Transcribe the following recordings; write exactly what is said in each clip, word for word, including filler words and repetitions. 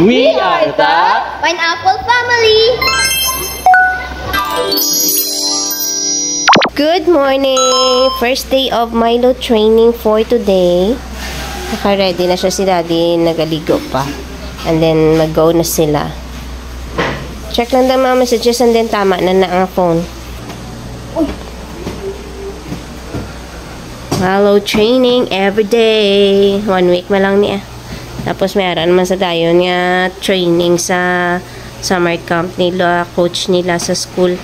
We are the Pineapple Family! Good morning! First day of Milo training for today. Naka-ready na siya si Daddy, nagaligo pa. And then, mag-go na sila. Check lang daw mga messages and then tama na na ang phone. Milo training every day. One week na lang niya. Tapos may ara naman sa dayon nga training sa summer camp nila, coach nila sa school.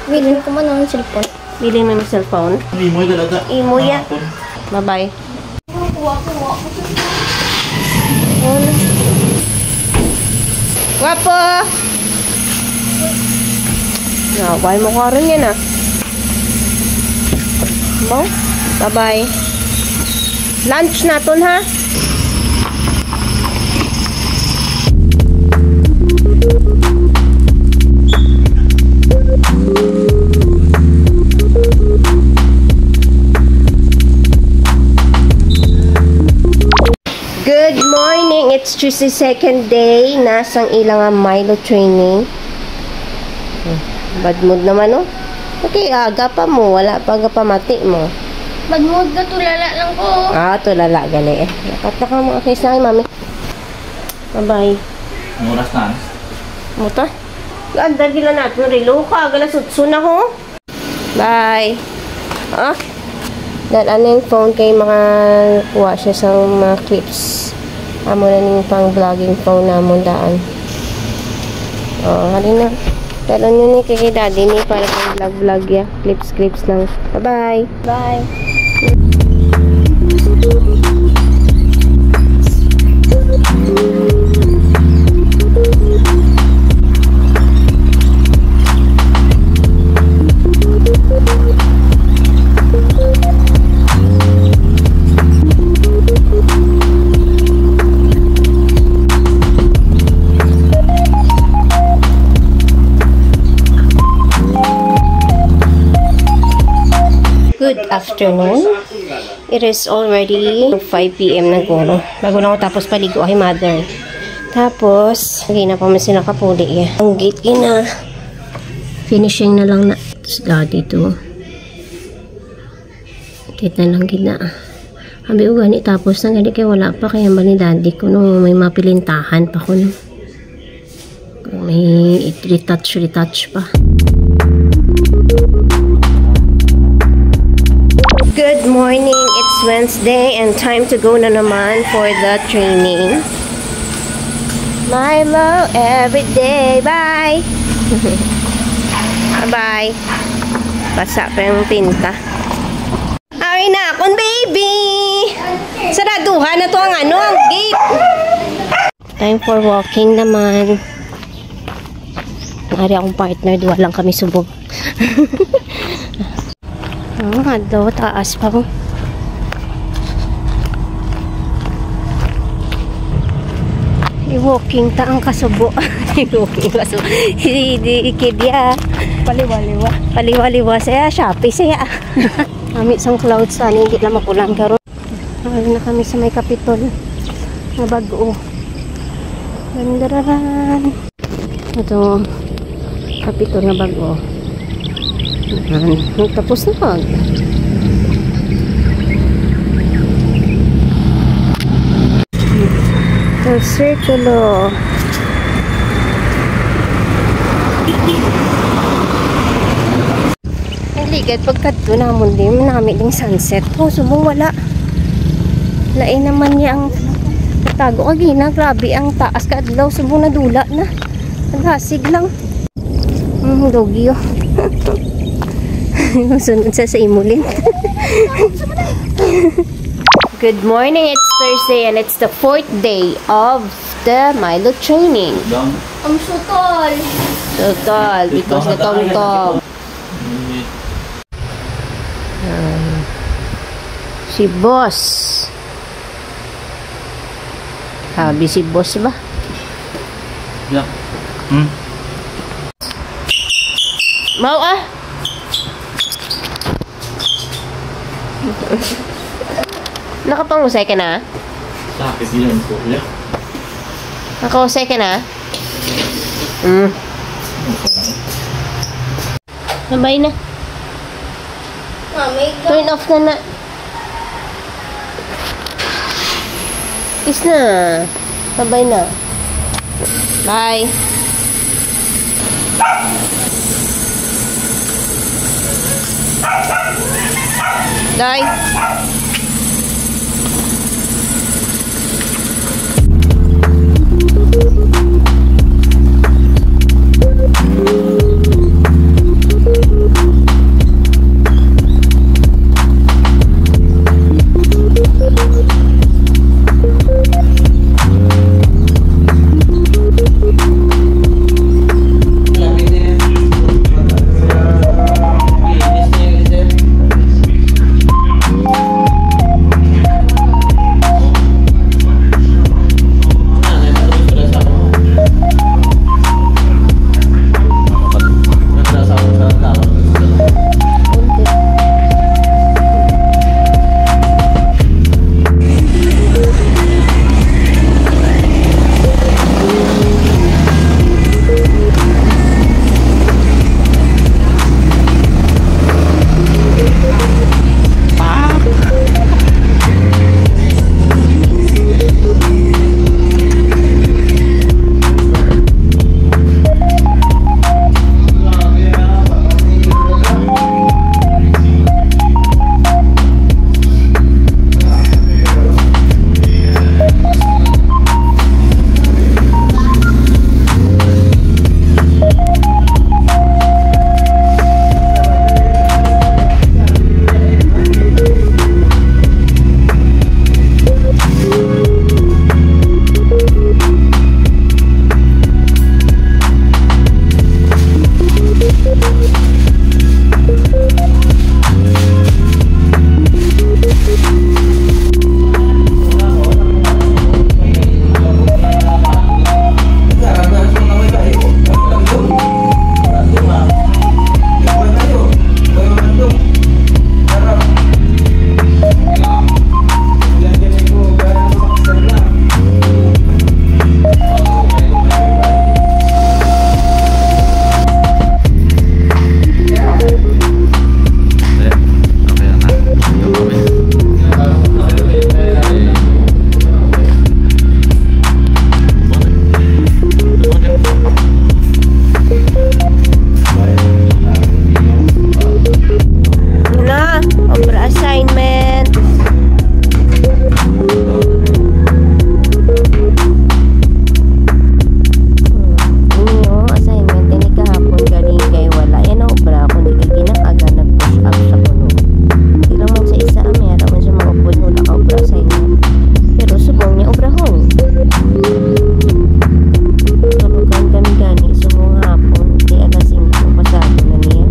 Bilin ko man ang cellphone. Bilin mo yung cellphone? Imo yung dalaga. Imo ya. Hapon. Bye-bye. Guwapo! Naway mo karon yan, ah. Mo? Bye-bye. Lunch naton, ha? Good morning! It's Tuesday, second day na sang ila nga Milo training. Hmm, bad mood naman, oh. Okay, aga pa mo, wala pa gapamati mo. Bad mood ka, tulala lang ko. Ah, tulala gali eh. Dapat na ka mo, okay, sa mami. Bye-bye. Ang oras na, ano? Muta? Ganda gila natin, relo ka, gala sutso na ho. Bye. Ah, dahil ano yung phone kay makakuha siya sa mga clips. Amo na ning pang vlogging phone namon daan. Oh, hari na. Pero nyo ni kay daddy ni para pang vlog vlog ya. Clips clips lang. Bye bye. Bye. Good afternoon. It is already five P M na guro. Bago lang ako tapos paligo ay mother. Tapos, hindi na pa man sila kapuli eh. Ang gate ina. Finishing na lang na. Tapos dati to. Kita lang gina. Abi, o gani tapos na gani kay wala pa kaya ba ni daddy ko no may mapilintahan pa ko no. May retouch, retouch pa. Good morning. It's Wednesday and time to go na naman for the training. Milo every day. Bye. Bye-bye. Basa pa yung tinta. Ay na akon baby. Saraduhan na to ang ano, ang gate. Time for walking naman. Ari akong partner, duha lang kami subong. Ah, adlaw, taas pa mo. I-walking ta ang kasubo. I-walking kasubo. Di, di, ikidya. Paliwa-liwa. Paliwa-liwa saya, Shopee saya. Kami sang clouds, ani, hindi na makulan karon. Ay na kami sa may Kapitol nga bag-o. Dandararan. Ito, Kapitol nga bag-o. Ayan. Tapos na pag. Sa sirkulo. Ang ligad pagkadto namon di manami ding sunset. Oh, sumo wala. Lain naman niya ang tago kagina. Grabe ang taas ka adlaw. Sumo nadula na. Nagasig lang. Mm, doggy, oh. Sunod sa, sa imulin. Good morning. It's Thursday and it's the fourth day of the Milo training. Ang sutol. Sutol, because natongtong. Ah, si boss. Sabi si boss ba? Yeah. Hmm. Mau ah. Nakapangusay ka na? Sa akin, yun po. Yeah. Ako, second, ah. Mm. Sabay na. Mami, turn off na na. Is na. Sabay na. Bye. Day. Na, obra assignment. Hmm, inyo assignment ini kahapon, galing kay wala yan ang obra, kundi kay ginakaga nag-push up sa puno. Di lang man sa isa, ah, may ara man siya mga upod, wala ka obra assignment. Pero subong niya obrahon. Tulugan kami gani subong hapon, di alas singko pasado na niya.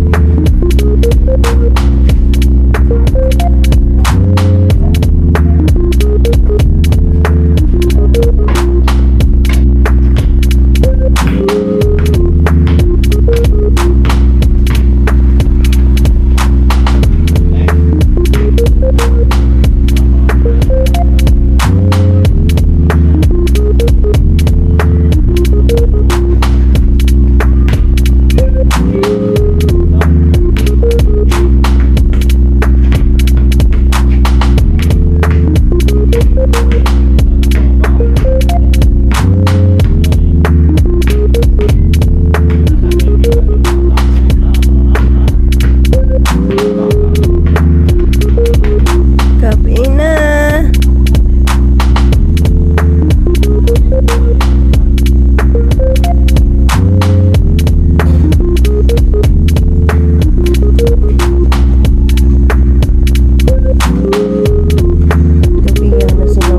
Gabi na. Gabi na sila.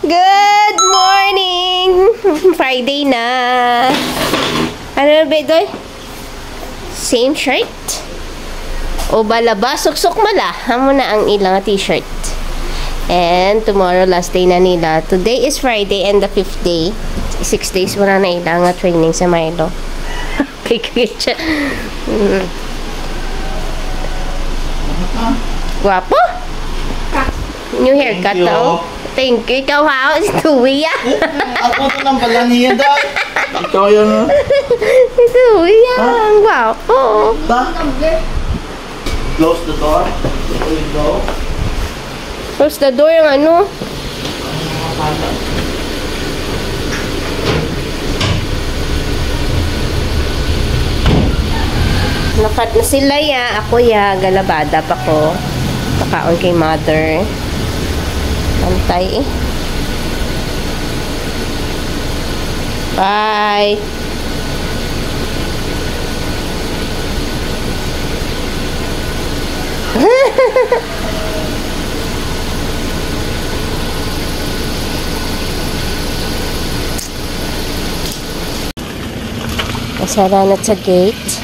Good morning! Friday na. Ano na, Bedoy? Same shirt? O bala ba, suksok mala. Amo na ang ilang t-shirt. And tomorrow, last day na nila. Today is Friday and the fifth day. Six days wala na ilang nga training sa Milo. Kay Christian. Mm. Guwapo? New haircut, oh. Thank you. Ikaw, ha? Si Tuya. Ako to nang bala niya, da. Ikaw yan, ha? Si Tuya. Ha? Ang gwapo. Ba? Close the door. The window. Close the door, ang ano? Nakat na sila, ya. Ako, ya. Galabada pa ko. Pakaon kay mother. Antay, eh. Bye. Nasara na sa gate.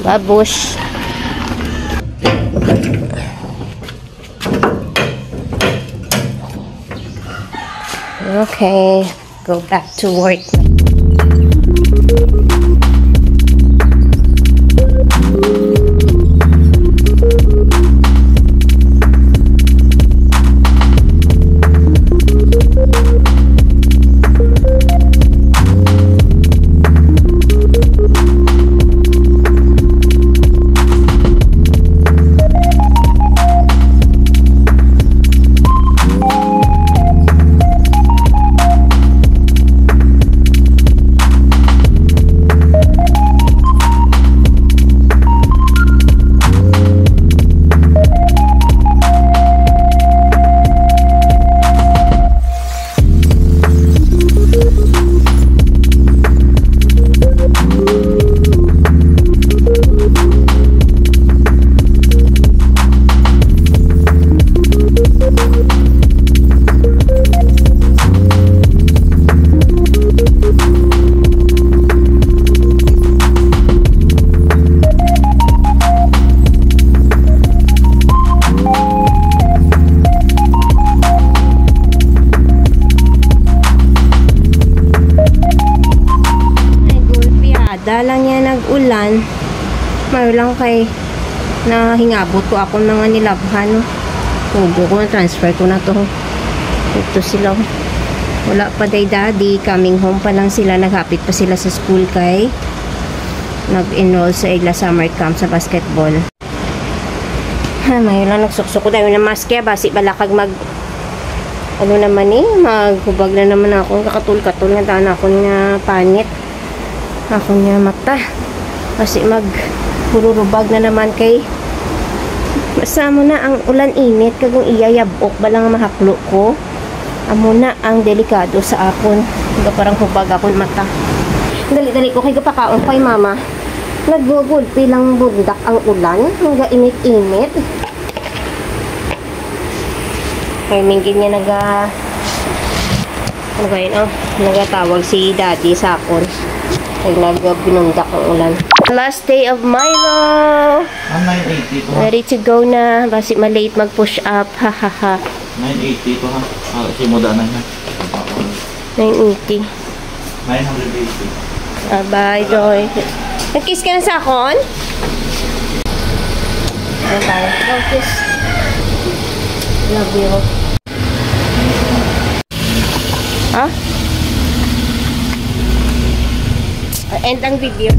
Babush. Okay, go back to work. Ay, gulpi, ada lang yan nag-ulan. Mayo lang kay nahingabot ko akon mga nilabhan, no? Tugo ko, na-transfer ko na to. Ito sila. Wala pa day daddy. Coming home pa lang sila. Naghapit pa sila sa school kay nag-enroll sa ila summer camp sa basketball. Ha, mayo lang nagsuksok ko dayon nga mask kay basi bala kag mag, ano naman eh, maghubag na naman ako. Kakatul-katul nga daan ako nga panit. Ako nga mata. Kasi mag hururubag na naman kay basta mo na ang ulan init kag ang iya yabok bala nga mahaklo ko. Amo na ang delikado sa akon. Nga parang hubag akon mata. Dali-dali ko kay gapakaon kay mama. Nagugulpi lang bundak ang ulan. Ang gainit-init. Ay, minggin niya naga, ano ba yun? Oh, nagatawag si daddy sa akon. Ay, nagbinundak ang ulan. Last day of Milo. Ah, nine eighty to, ha? Ready to go na. Basi ma-late mag-push up. Ha, ha, ha. Nine eighty to, ha? Ah, si Moda na, ha? Nine eighty. Nine hundred eighty. Ah, bye, Doy. Nag-kiss ka na sa akon? Bye-bye. Go, kiss. Love you. Ha? Ah, end ang video.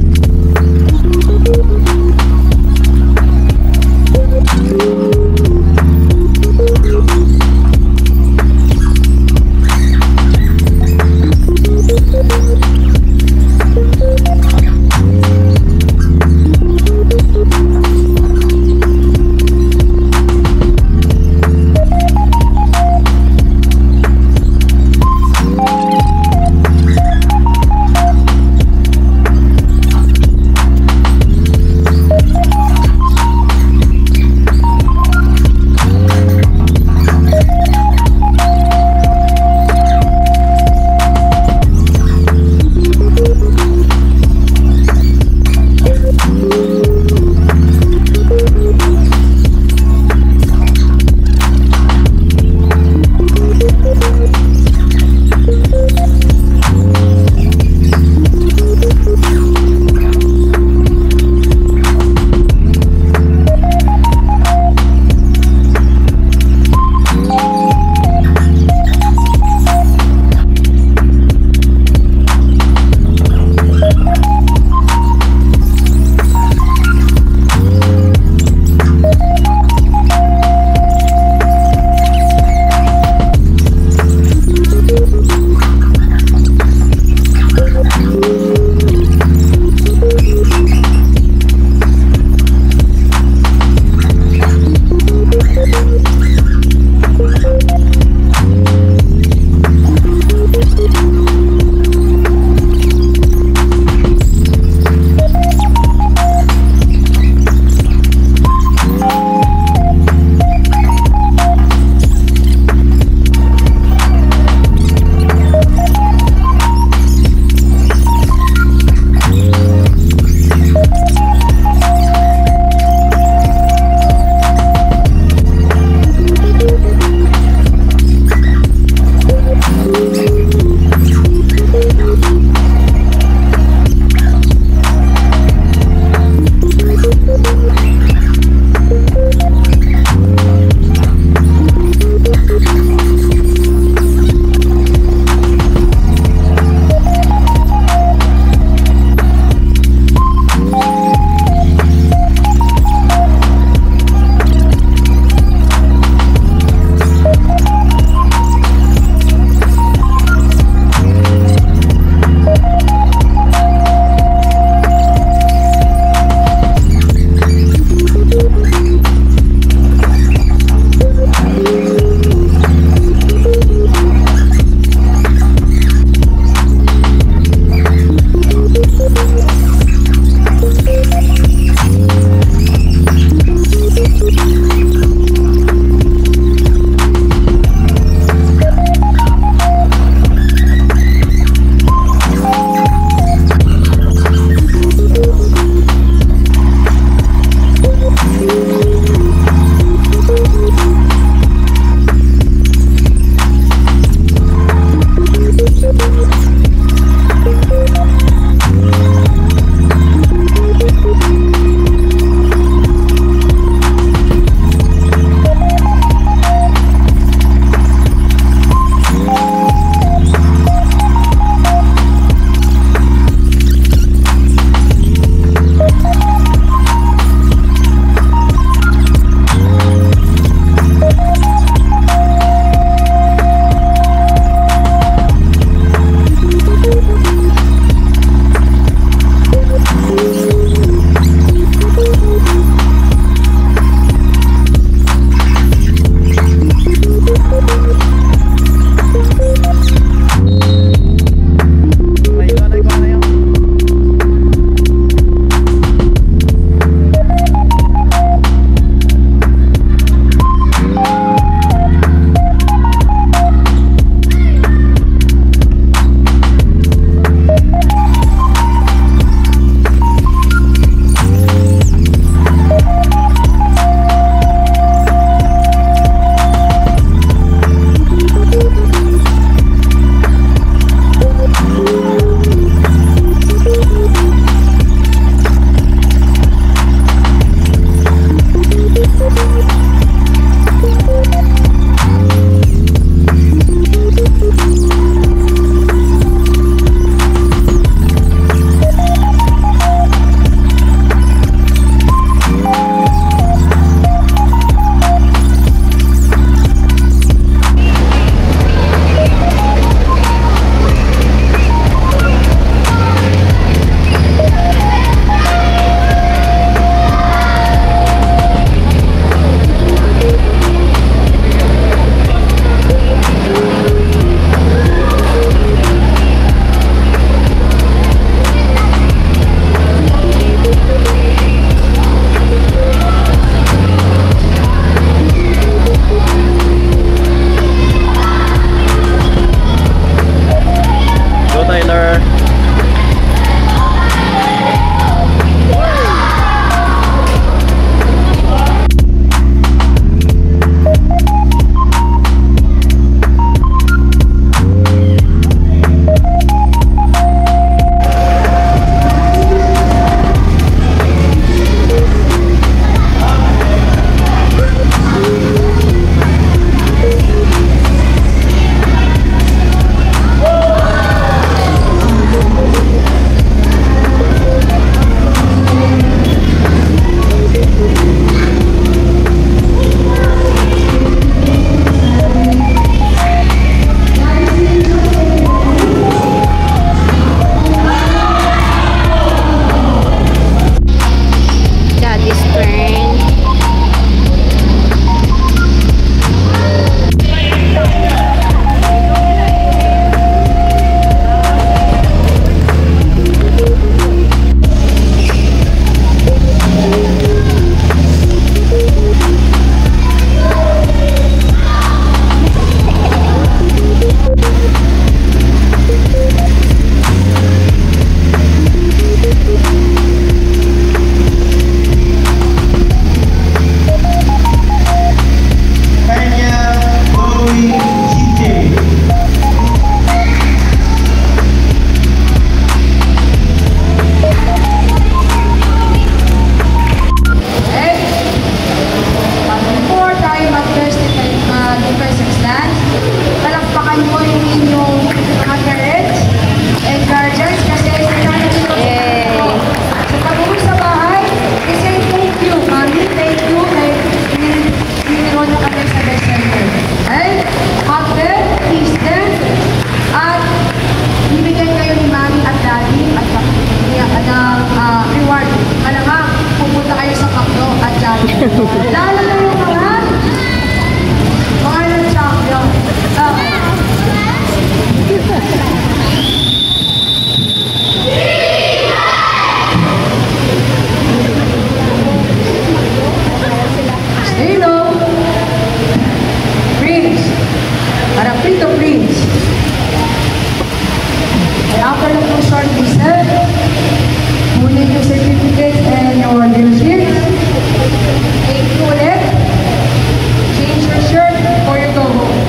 Lalo na yung mga, mga nag-champion. Okay. Hello. Prince. Para Pito Prince. Ay, after lang po short visit, kunin yung certificate and your leadership. Thank you ulit. Change your shirt before you go home.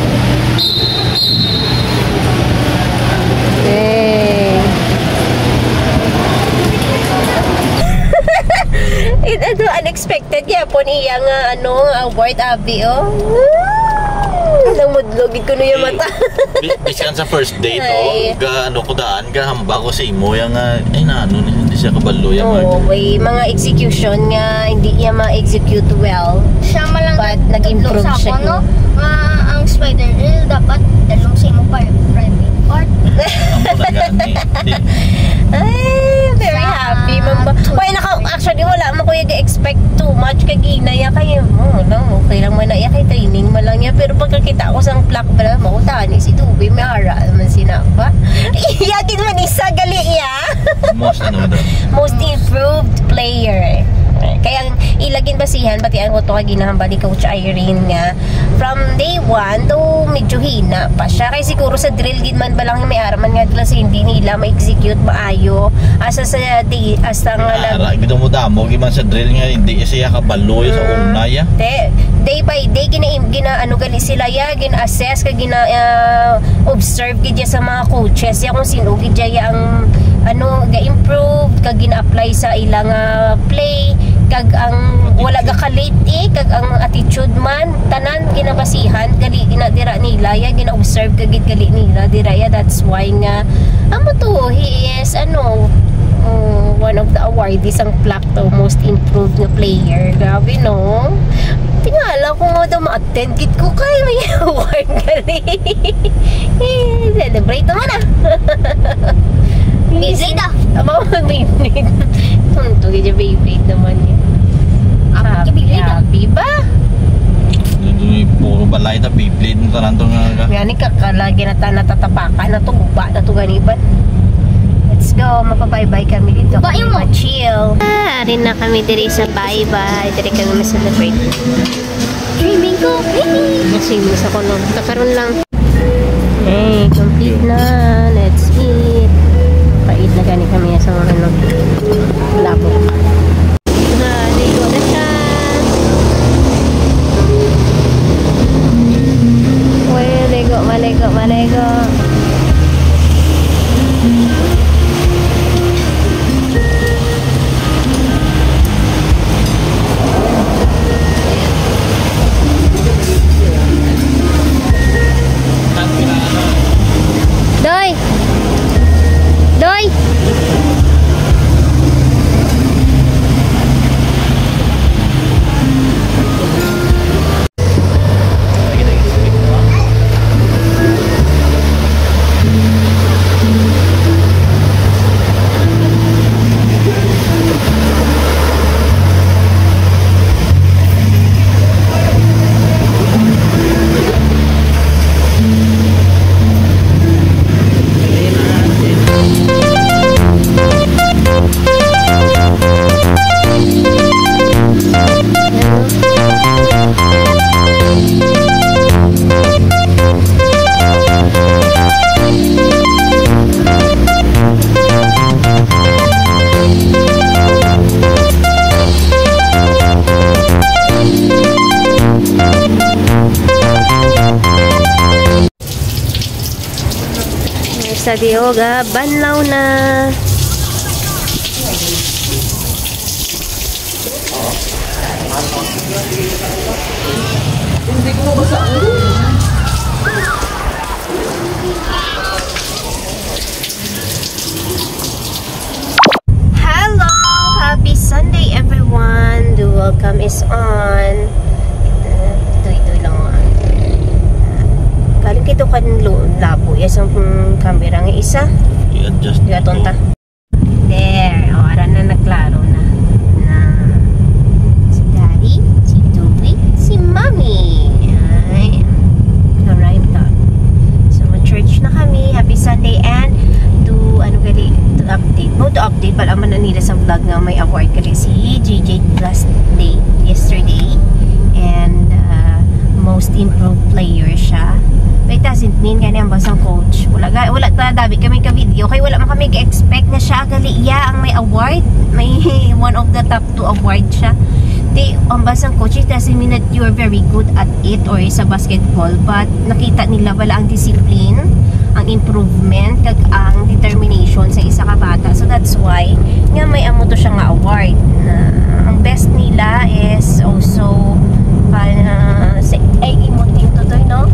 Hey. It, ano, unexpected. Kaya po niya nga, ano, nga award, abi, oh. Woo! Namudlog gid ko niya mata. Bi-, biskan sa first date, oh, ay, ga, ano ko daan, gahamba ko sa imo, yang, ah, ay, na, ano, hindi siya kabalo, yang, oo, ah, may mga execution nga hindi niya ma-execute well. Siya man lang but nag-improve siya, no? Nga ang spider drill dapat dalom sa imo pa private part. Amo na gani. Ay, very happy, ma'am. Wala, naka-, actually, wala man ko yung expect too much kay ginaya kay mo, no? Okay lang man na iya kay training man lang niya. Pero pagkakita ko sang plaque, bala, mautani si Tubi, may ara naman sina ba? Iya gid man isa gali iya. Most ano daw? Most improved player. Kaya ang ila gid basihan, pati ang kuto ka ginahambal ni Coach Irene nga from day one, though medyo hina pa siya. Kay siguro sa drill gid man ba lang may araman nga lang sa hindi nila ma-execute maayo. Asa sa day, asa nga nag- Ara, gid mo damo, gid man sa drill nga hindi siya kabalo sa una, ya. Te, day by day, gina-, gina-, ano gali sila, ya, gina-assess, ka gina-, ah, observe gid ya sa mga coaches, ya, kung sino gid ya, ya ang, ano, ga-improve, kag gina-apply sa ilang, ah, play, kag ang wala ga-kalate, eh, kag ang attitude man, tanan ginabasihan, gali, ginadira nila, ya, gina-observe ka gid gali nila, dira, ya, that's why nga, amo to, he is, ano, oh, one of the awardees ang plaque to, most improved nga player. Grabe, no? Tingala ko nga daw ma-attend gid ko kay may award gali. Eh, celebrate naman, ah. Beyblade, ah. Aba, Beyblade. Tunto gid yung Beyblade naman yun. Apat ka Beyblade, ah. Happy ba? Hindi, puro balay na Beyblade mo tanan to nga. Nga ni kakalagi na ta-, natatapakan na to, guba na to, ganiban. Let's go, mapabaybay kami dito. Guba yung mo. Chill. Ah, ari na kami diri sa baybay. Diri kami ma-celebrate. Swimming ko. Swimming sa kuno. Kakaron lang. Eh, complete na. Let's eat. Pait na gani kami sa mga, ano, labo. Ah, ligo na siya. Uy, ligo, maligo, maligo. Doy! Doy! Sa Dioga, banlaw na. Hello! Happy Sunday, everyone! The welcome is on. Tuy-tuy lang, ah. Galing kito kan lo-, labo. Yes, ang, hmm, camera nga isa. I-adjust. Gaton ta. There. O, ara na, nagklaro na. Na. Si Daddy. May award gali si J J last day, yesterday. And uh, most improved player siya. But it doesn't mean gani ang basang coach. Wala, ga- wala ta dabi kami ka video. Kay wala man kami ga-expect na siya gali iya ang may award. May one of the top two award siya. Di, ang basang coach, it doesn't mean that you're very good at it or sa basketball. But nakita nila wala ang discipline, ang improvement, kag ang determination sa isa ka bata. So that's why nga may amo to siya nga award. Na ang best nila is also uh, sa ay imo team to, Toy, no?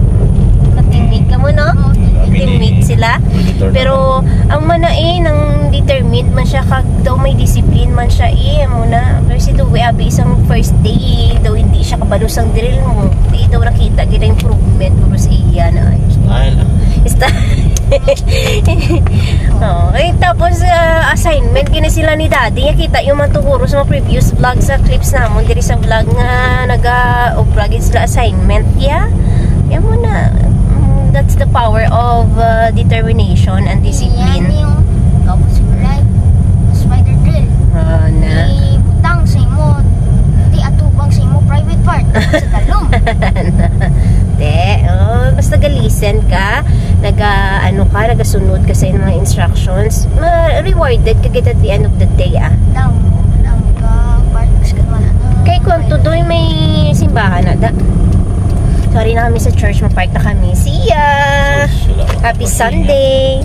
Ka-teammate ka mo, no? Teammate sila. Pero ang mana eh, nang determined man siya, kag daw may discipline man siya eh, amo na. Pero si Louie, abi, isang first day eh, daw hindi siya kabalo sang drill mo. Di daw nakita gid ang improvement mo sa iya na. Style. Style. Oh, eh, tapos ah, assignment gini sila ni Daddy. Nakita yung mga tuguro sa mga previous vlog, sa clips namon diri sa vlog nga naga-obra gid sila assignment. Yeah. Yan mo na. Mm, that's the power of uh, determination and discipline. Yan yung tapos yung light, spider drill. Ah, na. Ibutang sa imo, di atubang sa imo private part, sa dalom. Te, oh, basta ga-listen ka, naga, ano ka, nagasunod ka sa mga instructions, ma-rewarded ka gid at the end of the day, ah. Lang, lang ka, part, sa kanila, ano, Kay kung tudoy may simbahan na, da. Sorry na kami sa church, ma-park na kami. See ya! Happy Sunday!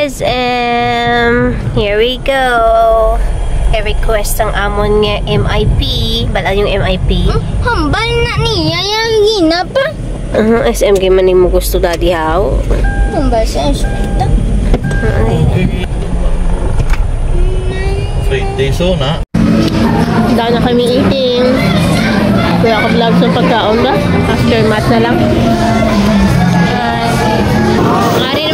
S M. Here we go. Kay request ang amon nga M I P. Bala yung M I P. Hmm? Hambal na niya, yung gina pa. Uh, S M kay man mo gusto, Daddy, haw? Hambal sa eskwela. Ay. Friday, so na. Daan na kami eating. Wala ka vlog sa pagkaon ba? Aftermath na lang. Ari